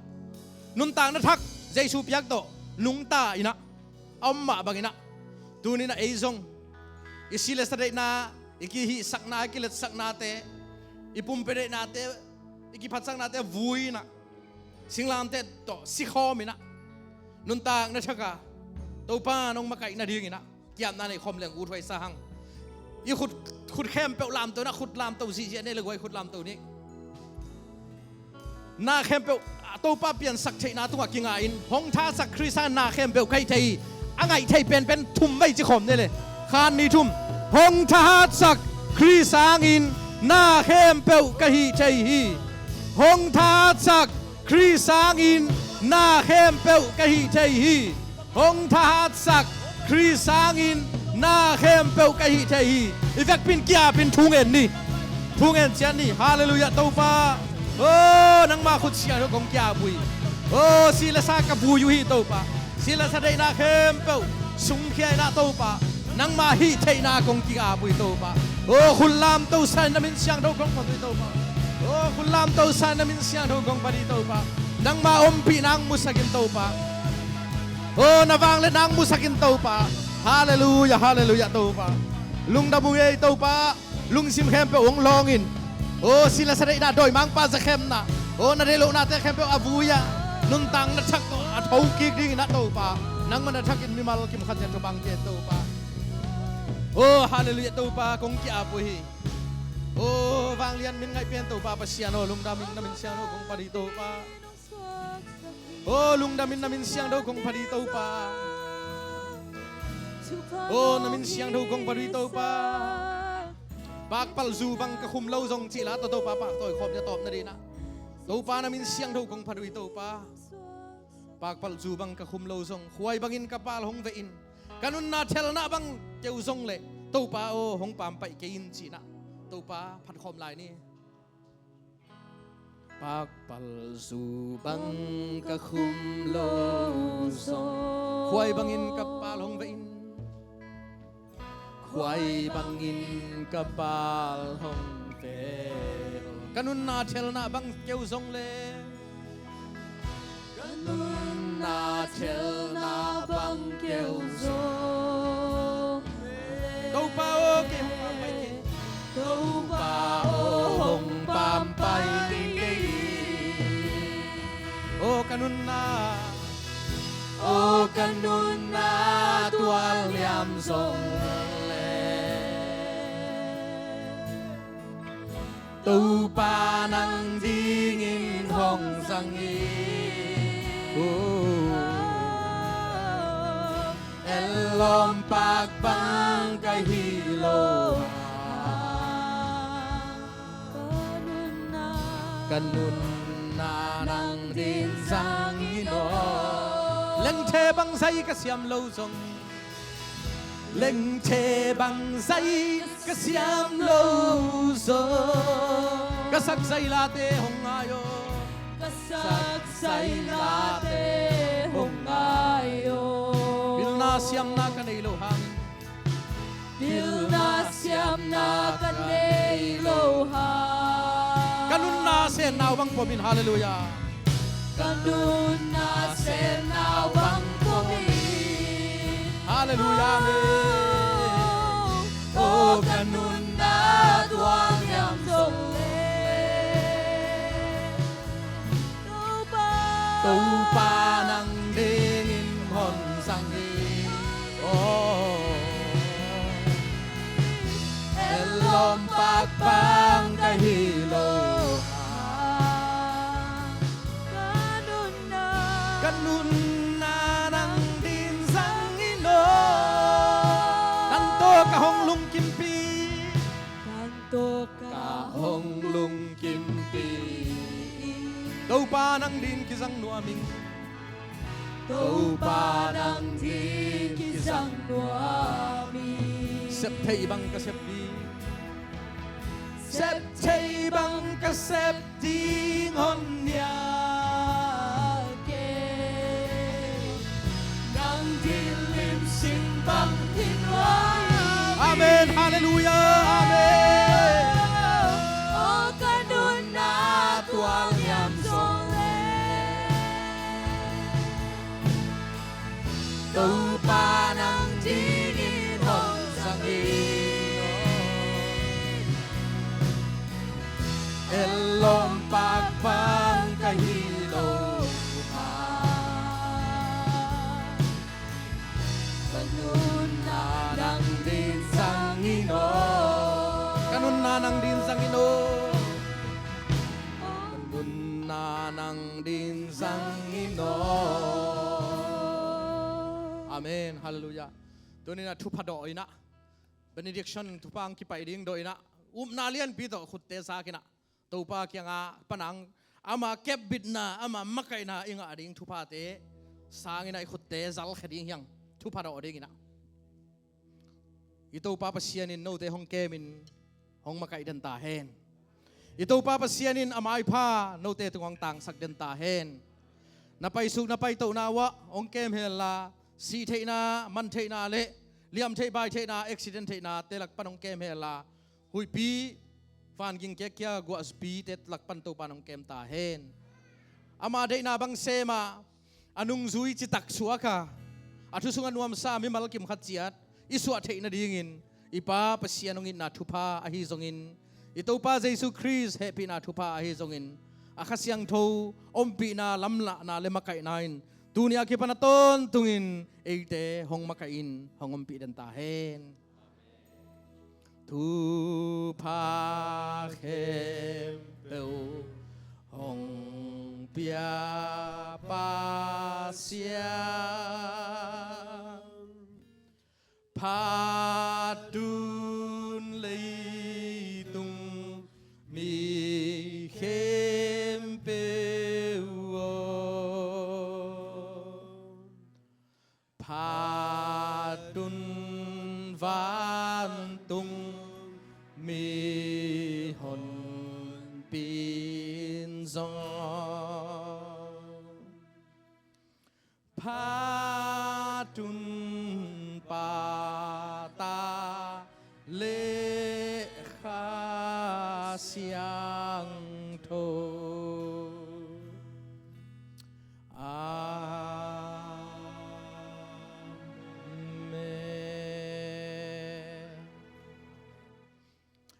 nuntakna thak Jesu piak tawh nungta in ah a om mah bangin ah, tuni in ah ei zong i si le sa deihna, i kihihsakna, i kiletsaknate, i pumpi deihnate, i kiphatsaknate vui in ah, singlamteh tawh si khawm in ah, nuntakna thak a Topa nong makaih nadingin ah kiamna nei khawm leng ut huai sa hang. I khut, khut khempeuh lamto in ah, khut lamto ziahziah ni le guai, khut lamto ni. Na khempeuh Topa piansak theihna tungah kinga in, hong thahatsak Khrist sangin na khempeuh ka hih thei hi. A ngaih thei penpen thum vei ci khawm ni le. Khat, nih, thum. Hong thahatsak Khrist sangin na khempeuh ka hih thei hi. Hong thahatsak Khrist sangin na khempeuh ka hih thei hi. Hong thahatsak Khrist sangin na khempeuh ka hih thei hi. I vekpi in ki-ap in thu ngen ni. Thu ngen ciat ni. Halleluiah, Topa. O, nangma khut siangtho kong ki-ap uh hi. O, si le sa ka vui uh hi, Topa. Si le sa deihna khempeuh sungkhia in ah, Topa, nangma hih theihna kong ki-ap uh hi, Topa. O, khut lamto sa in, na min siangtho kong phat uh hi, Topa. O, khut lamto sa in, na min siangtho kong phat hi, Topa. Nangma ompihna hong musak in, Topa. O, na vangliatna hong musak in, Topa. Halleluiah, halleluiah, Topa. Lungdam ung ei, Topa. Lungsim khempeuh hong lawng in. O, si le sa deihna, dawimangpa zakhemna, o, na deih lohnate khempeuh a vui a, nuntakna thak tawh a thokik dingin ah, Topa, nangmah na thakin mimal kim khat ciat thupha hong pia in, Topa. O, halleluiah, Topa, kong ki-ap uh hi. O, vanglian min ngaih pen Topa Pasian aw, lungdam in, na min siangtho kong phat hi, Topa. O, lungdam in, na min siangtho kong phat hi, Topa. O, na min siangtho kong phat uh hi, Topa. Pakpalh zu bang ka khum lo zong cih la tawh, Topa, paktawi khawm ni a tawpna dingin ah, Topa, na min siangtho kong phat uh hi, Topa. Pakpalh zu bang ka khum lo zong, khuai bangin ka pal hong veh in, ka nunna thelna bang keu zong leh, Topa aw, hong pampaih kei in, ci-in ah Topa phatkhawm lai ni. Pakpalzu bang ka khum lo zong, khuai bangin ka pal hong ve in. Khuai bangin ka pal hong ve. Ka nunna thelna bang keu zong le, ka nunna thelna bang keu zong le, Topa aw, kei hong pampaih kei. Topa aw, hong pampaih kei. Aw ka nunna, aw ka nunna tual liam zong le, Topa nang dingin hong zang hi. Oh, ellawm pak bang ka hi lo. Ka nunna nang dingin zang in aw. Lengthe bang zai ka siam lo zong, lengthe bang zai ka siam lo zong, ka sak zai late hong ngai aw. Ka sak zai late hong ngai aw. Pilna siamna ka nei lo hang, pilna siamna ka nei lo hang, ka nunna sennau bang pom in. Halleluiah. Ka nunna sennau bang pom in. Halleluiah, amen. Aw ka nunna tual liam zong le, Topa, Topa nang dingin hong zang hi. Aw, ellawm pak bang ka hi lo. Ka nunna, ka nunna nang dingin zang in aw. Nang tawh ka hong lungkimpih, nang tawh ka hong lungkimpih. Topa nang dingin kizang nuam ing. Topa nang dingin kizang nuam ing. Sep thei bang ka sep ding, sep thei bang ka sep ding hong nial kei. Nang dingin lim sin bang hi nuam ing. Amen. Halleluiah. Amen. Aw ka nunna tual liam zong le, Topa nang dingin hong zang hi. Ellawm pak bang ka hi lo. Ka nunna nang dingin zang in aw. Ka nunna nang dingin zang in aw. Ka nunna nang dingin zang in aw. Amen. Halleluiah. Tuni-in ah thupha dawh in ah, benediction, thupha hong kipaih ding dawh in ah, upna lianpi tawh khutte zak in ah, Topa kiangah pan hong, ama kepbitna, ama makaihna i ngah ding thuphate sang in ah i khutte zalkhia ding hi hang, thupha dawh ding in ah. I Topa Pasian in note hong kemin hong makaih den ta hen. I Topa Pasian in a maipha note tungah hong tangsak den ta hen. Na paisuk na paitohna uah hong kem henla, sih theihna, man theihna le liam theih bai theihna, accident theihnate lak pan hong kem henla, huihpi, vanging kekkia guahpite lak pan Topa in hong kem ta hen. Ama deihna bang sem a, a nungzui citak suak a, a thu sungah nuamsa mimal kim khat ciat i suah theih nadingin i Pa Pasian hong itna thupha ahi zongin, i Topa Jesu Khrist hehpihna thupha ahi zongin, a Kha Siangtho ompihna, lamlahna le makaihna in tuni a kipan a tawntungin eite hong makaih in hong ompih den ta hen. Thupha khempeuh hong pia Pasian, phat un leitung mi khempeuh aw. Phat un van Honpi, honpi in zong phat un, Pa, Ta leh Kha Siangtho. Amen.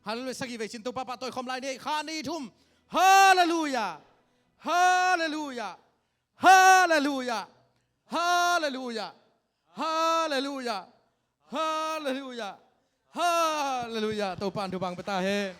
Hallelujah. Sagih vei cin Topa pahtawi khawm lai ni. Khat, nih, thum. Hallelujah. Hallelujah. Hallelujah. Hallelujah. Hallelujah. Hallelujah. Hallelujah. Topa in thupha pia ta hen.